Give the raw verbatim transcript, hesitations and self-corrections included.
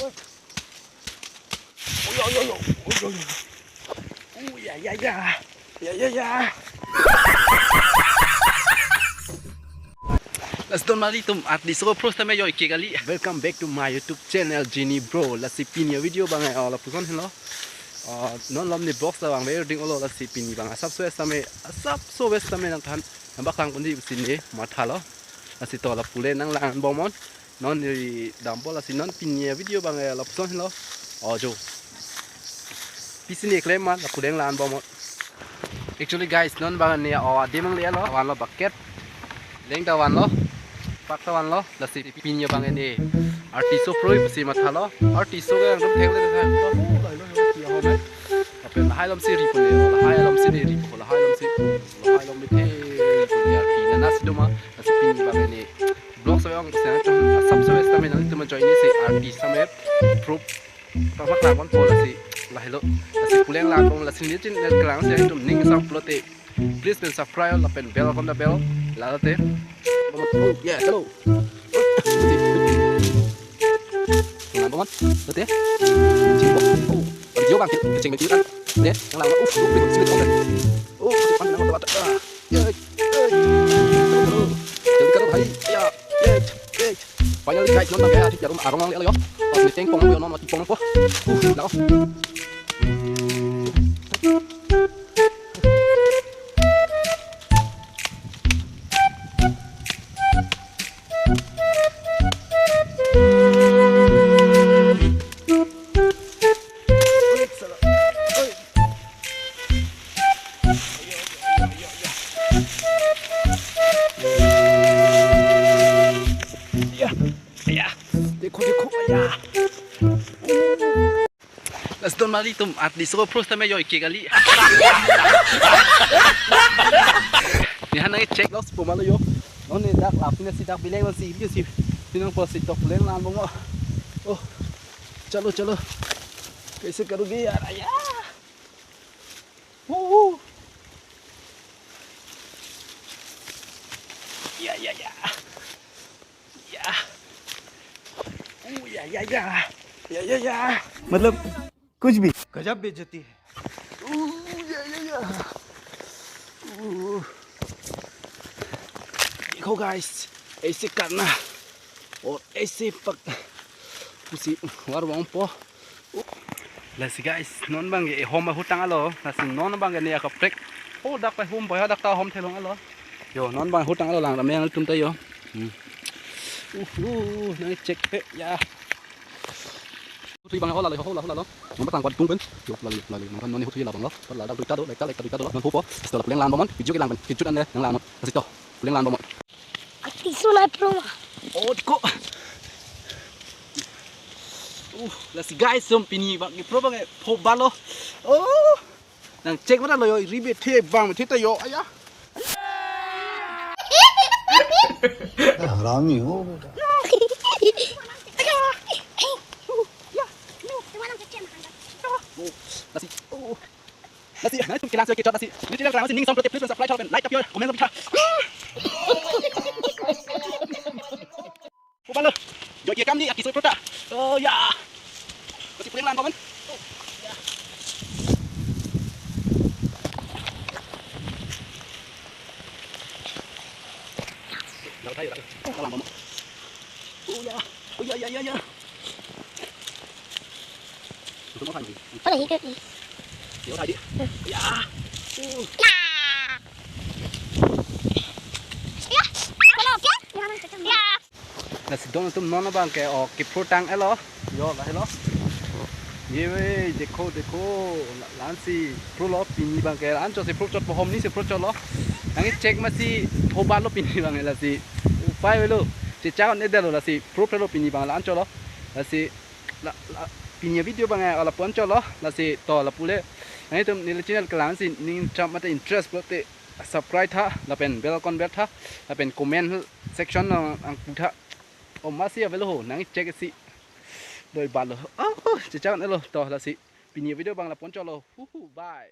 Oi, oi, oi, oi. Oi, oi, oi. Oh, ya, ya, ya. Ya, ya, ya. Lasi don marli atum, artist ko pros tame yo ikke kali. Welcome back to my YouTube channel, Genie Bro. Lasi pini avideo abang, eh, lapuson henlo. Ah, non malom ne vlogs ta abang ver ding olo, lasi pini abang asapso es tame, asapso es tame nangthan, nang bak lang pon di pusi ne mathalo. Lasi to lapu le nanglang bomnon. Non ri dampo, lasi non pini avideo abang, eh, lapuson henlo. Oh, jo. Pisi ne klem ma, lapu le nanglang bomnon. Actually guys, non abang ne, oh, adim nangle lo, vanlo bucket. Leng ta vanlo, pak ta vanlo, lasi pini abang ne artist so pro pusi mathalo, artist so ke angdam thek le thek. Oh, lahai lo, lahai lo, lahai lo, lahai lo. Lapen lahai alom si ri pon ne, lahai alom si ne ri pon, lahai alom si, lahai alom si ne ri pon ne, artist nana si do ma, lasi pini abang ne vlog so yong, sa tum asapso es tame nangtum join ne si artist tame pro. Tama klang pon po lasi, lahai lo. Lasi pu le nanglang pon, lasi ne channel kelang si atum ning sam pulote, please pen subscribe lapen bell icon ta bell. Lalo te. Oh, yeah, hello. Nanglang pon. Lo te. Ching po. Oh, video abang ke, ching me ti kan. Ne, nanglang. Uh, uh, uh, uh, uh. Oh, cepat nang, cepat. Ah. Ye, ye. Jaldi karo bhai. Ya, ye, ye. Finally guys, non abang ke athik arum arong nangle lo yo. Pas meeting pong po yo, non mati pong po. Uh, lao. या, या, देखो, देखो, या। Lasi don marli atum, artist ko pros tame yo ikke kali. Ne han nang check loss po ma lo yo. Non ne dak lap ne si dak bileng lo si, si, si. Si nang po si tok bileng lan bong. Oh. Chalo, chalo. Kaise karoge yaar, ya. Oh. Ya, ya, ya. या। ओ, या, या, या। या, या, या। मतलब, कुछ भी। गजब बेइज्जती है। ओ, या, या, या। ओ। देखो guys, ऐसे करना और ऐसे पक-, उसी वार वॉन्ग पो। Lasi guys, non abang ke ehom ahut tanglo, lasi non abang ke ne akaprek. Oh, dak pai hum pai dak ta hom thelong lo. Yo, non abang ahut tanglo, lang ram yang tum ta yo. Hmm. Uh, uh, nang check pe ya. Huthui abang ho la lo, ho la, ho la lo. Nomor tang kwan tung pen. Yo, la lo, la lo. Nomor non huthui la abang lo. La dak duita do, lek ta, lek ta duita do. Non hupo. Sto la pu le nanglang bomnon. Video kelang pen. Kijut an le nanglang non. Lasi to. Pu le nanglang bomnon. Ati sunai pro ma. Oh, ko. Uh, lasi guys, som pini abang ke pro abang ke pho balo. Oh. Nang check mata lo yo, ribe the bang the ta yo. Aya. हरामी हो बेटा। Oh, lasi. Oh. Lasi, nangtum kelang si kechot lasi. Ne channel kelang si ning song prote, please subscribe lapen like tap yo, comment tap. Pho balo. Yo, ye kam ni aki so prota. Oh ya. Lasi pu le nanglang bomnon. Nang thai, nanglang bomnon. Oh ya. Oh ya, ya, ya, ya. Ito mo kan. Wala higit eh. Yo, tadi. Ya. Uh. Ya. Wala, okay? Ya. Lasi don atum non abang ke, oh, kepro tanglo. Yo, lahelo. Ye ve, dekho, dekho. La-, la-an si pro lo, pini abang ke la-an cho si pro chot, bohom ni si pro chot lo. Nang check ma si pho balo pini abang lasi. Upai avelo. Chechak-un-edetlo lasi pro pro lo pini abang la-an chot lo. Lasi la, la, pini avideo abang ke la pon chot lo, lasi to lapu le. Nangtum neli channel kelang si ning cham mate interest pulote subscribe tha, lapen bell icon bell tha, lapen comment section nang pu tha. Oh, ma si avelo ho, nang check si. Doi balo. Oh, chechak-un-elo to lasi. Pini avideo abang la pon chot lo. Hu hu, bye.